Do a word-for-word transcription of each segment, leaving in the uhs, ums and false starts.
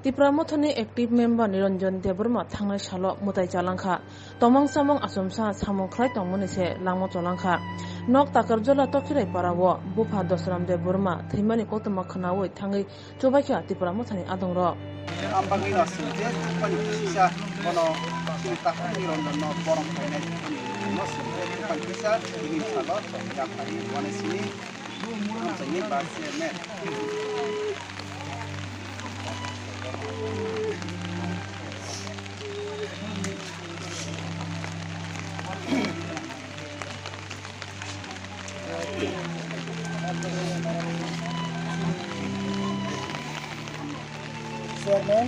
Tipra Mothani active member Niranjan Debbarma thangnai salo mwtai chalangkha. Tomong samung achomsa samung khlai tongmani se langma cholangkha. Nok Takarjola Tokhirai parao bupha Dosram Debbarma thwimani koktwma khwnawi thangwi chubaikha Tipra Mothani adongrok. Ang bagwi no chwng je buphani kisa bono chini takhuk Niranjan no borom khainai no chwng je buphani kisa tini salo yaphari wane sini. Chairman,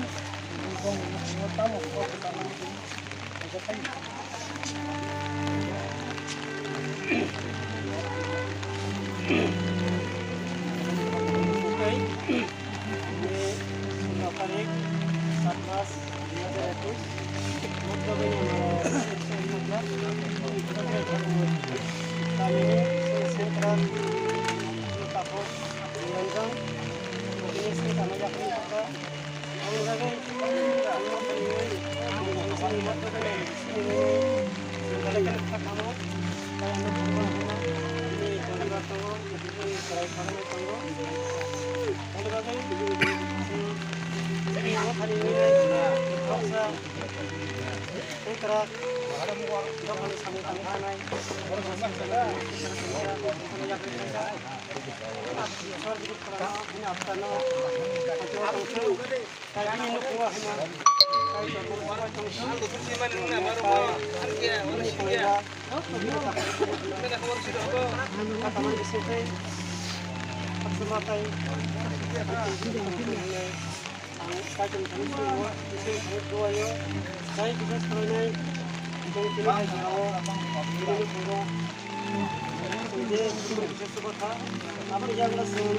Aboni yagulo chwng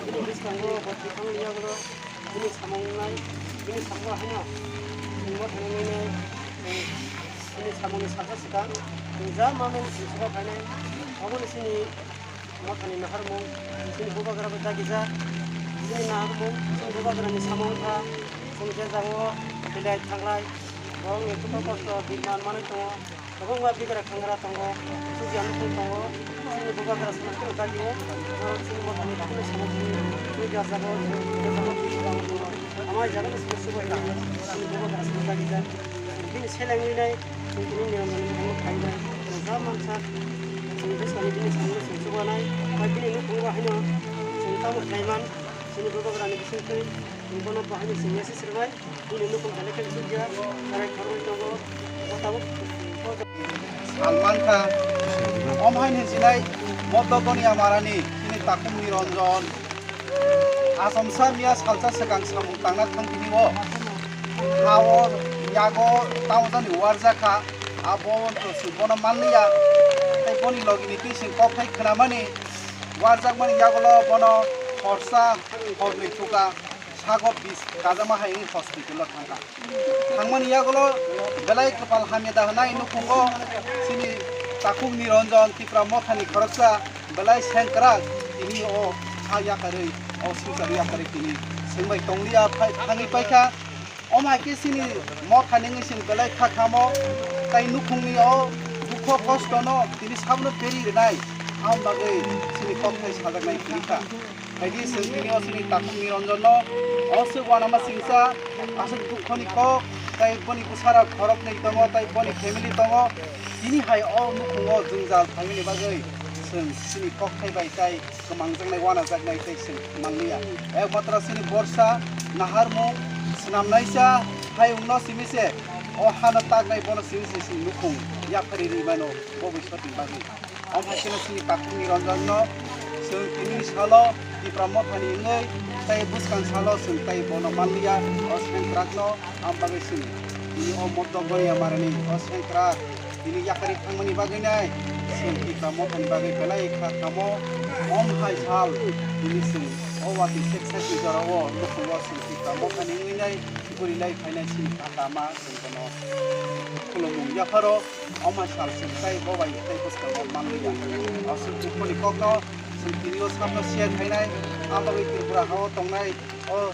bini bwskango bwtwi thangni yagulo bini samung wngnai, bini samung haino chwngno thangwi nai, chwng bini samungni salsa swkang chwng ja manwi chwng swkang phainai. Aboni chini mothani naharmung, chini bubagra bai dagijak, chini naharmung, chini bubagrani samung wngkha chwng je jagao belai thanglai, borokni dukho kosto bini manwi tongo. Kwbangma bigra khangra tongo, chukya nukhung tongo, chini bubagra samung phano dagio, norok chini mothani phano samung phano chukya jago, chukya jago, chukya jago tongo. Amai jagano chini chubai tang, chini bubagra samung dagijak. Bini selengwi nai, chini Niranjan nukhungo phainai, chini ja mansa, chini bwskango bini samungno chini chubanai, bai bini nukhungo haino chini tamo khlaiman, chini bubagrani bisingtwi, chini bono bahaino chini message rwnai. Salmankha, omo hai hinsinai Moddo Goniya Marani chini takhuk Niranjan. Achomsa miya salsa swkang samung tangna thang tini o. Ha o yago tamo jani warjakha, abo to se bono manliya. Tei boni logini twi se kok hai khwnamani warjakmani yagulo bono horsa hornwi thuka. Sago bis kajama hai wngwi hospital o thangkha. Thangmani yagulo belai kwpal hamya da hwnwi nukhungo chini takhuk Niranjan Tipra Mothani khoroksa belai sengkrak tini o ha yakarwi o swngchar yakarwi tini swngbai tongliya phai thangwi paikha. Omo hai khe chini mothani wngwi chwng belai kha khamo tei nukhungni o dukho kostono tini sabono peri rwnai. Aboni bagwi chini kokthai sajaknai tini kha. Phaidi chwng tini o chini takhuk Niranjanno o swk uanama singcha, aswk dukhoni kok, tei boni bwsarok khoroknwi tongo, tei boni family tongo. Tini hai o nukhungo jwngjal phaimani bagwi chwng chini kokthai bai tei kwmangjaknai, uanajaknai tei chwng manliya. Ekmatro chini borsa, naharmung, swnamnaisa, hayungno simi se o hano taknai bono simi se chini nukhung yaphari rwi mano bo bwswkni bagwi. Omo hai kheno chini takhuk Niranjanno chwng tini salo Tipra Mothani wngwi tei bwskang salo chwng tei bono manliya o sengkrakno. Am bagwi chwng tini o Moddo Goniya Marani o sengkrak tini yakarwi thangmani bagwi nai chwng Tipra Mothani bagwi belai kha kamo. Omo hai sal tini chwng o watwi sek sek ni jorao nukhungo chwng Tipra Mothani wngwi nai guri lai phainai chini kha kama chwng bono khulumung yapharo. Omo sal chwng tei bo bai tei bwskango manliya. Aswk dukhoni kokno chwng tini o sakno share khainai. Ang bagwi Tripura ha-o tongnai o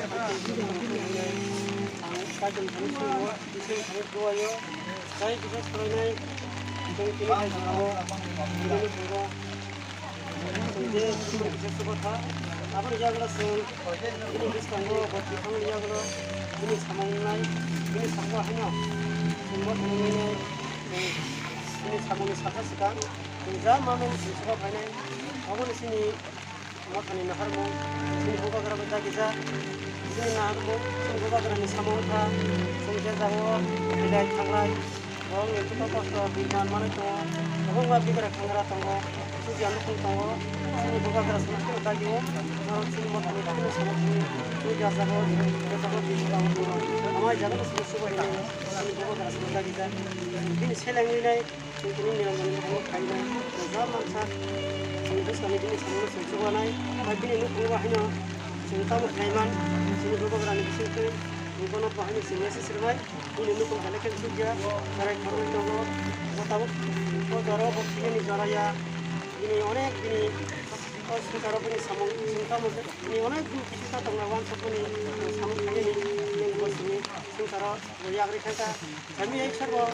Ang kaitor thani swngo, Isor thani duaio, tei kisa swlainai, chwng tini hai jora o, tini tongo. Chwng je chwng kisa swkakha, aboni yagulo chwng bini bwskango bo twi thangni yagulo bini samung wngnai, bini samung haino chwng bo thangwi nai, chwng bini samungni salsa swkang chwng ja manwi chwng swkang phainai, obono chini mothani naharmung, chini bubagra bai dagijak, chini naharmung, chini bubagrani samung wngkha, chwng je jagao belai thanglai. Borokni dukha kosto birman manwi tongo. Kwbangma bigra khangra tongo. Chukya nukhung tongo. Chini bubagra swnam khe dagio. Norok chini mothani khe swnam chini chukya jago, jago birman tongo. Amai jaga no swnam subai hinwi chini bubagra swnam dagijak. Bini seleng rinai, chini Niranjan ni thani khainai. Ja mansa chini bwskangni bini samung no chwng chubanai. Bai bini nukhung bo haino chwng tamo khlaiman. Chini bubagrani bisingtwi bono bo haino chwng message rwnai. Bini nukhung belai khe chukya, belai khoroknwi tongo. Bo tabuk o jora o bo thwiyani jora ya. Bini onek bini o swngcharo bini samung swngchamo khe bini onek bini kisu ta tongna wansukmani samung khainani bini bo simi swngcharo bo yakrwi khaikha. Sami ei sabo.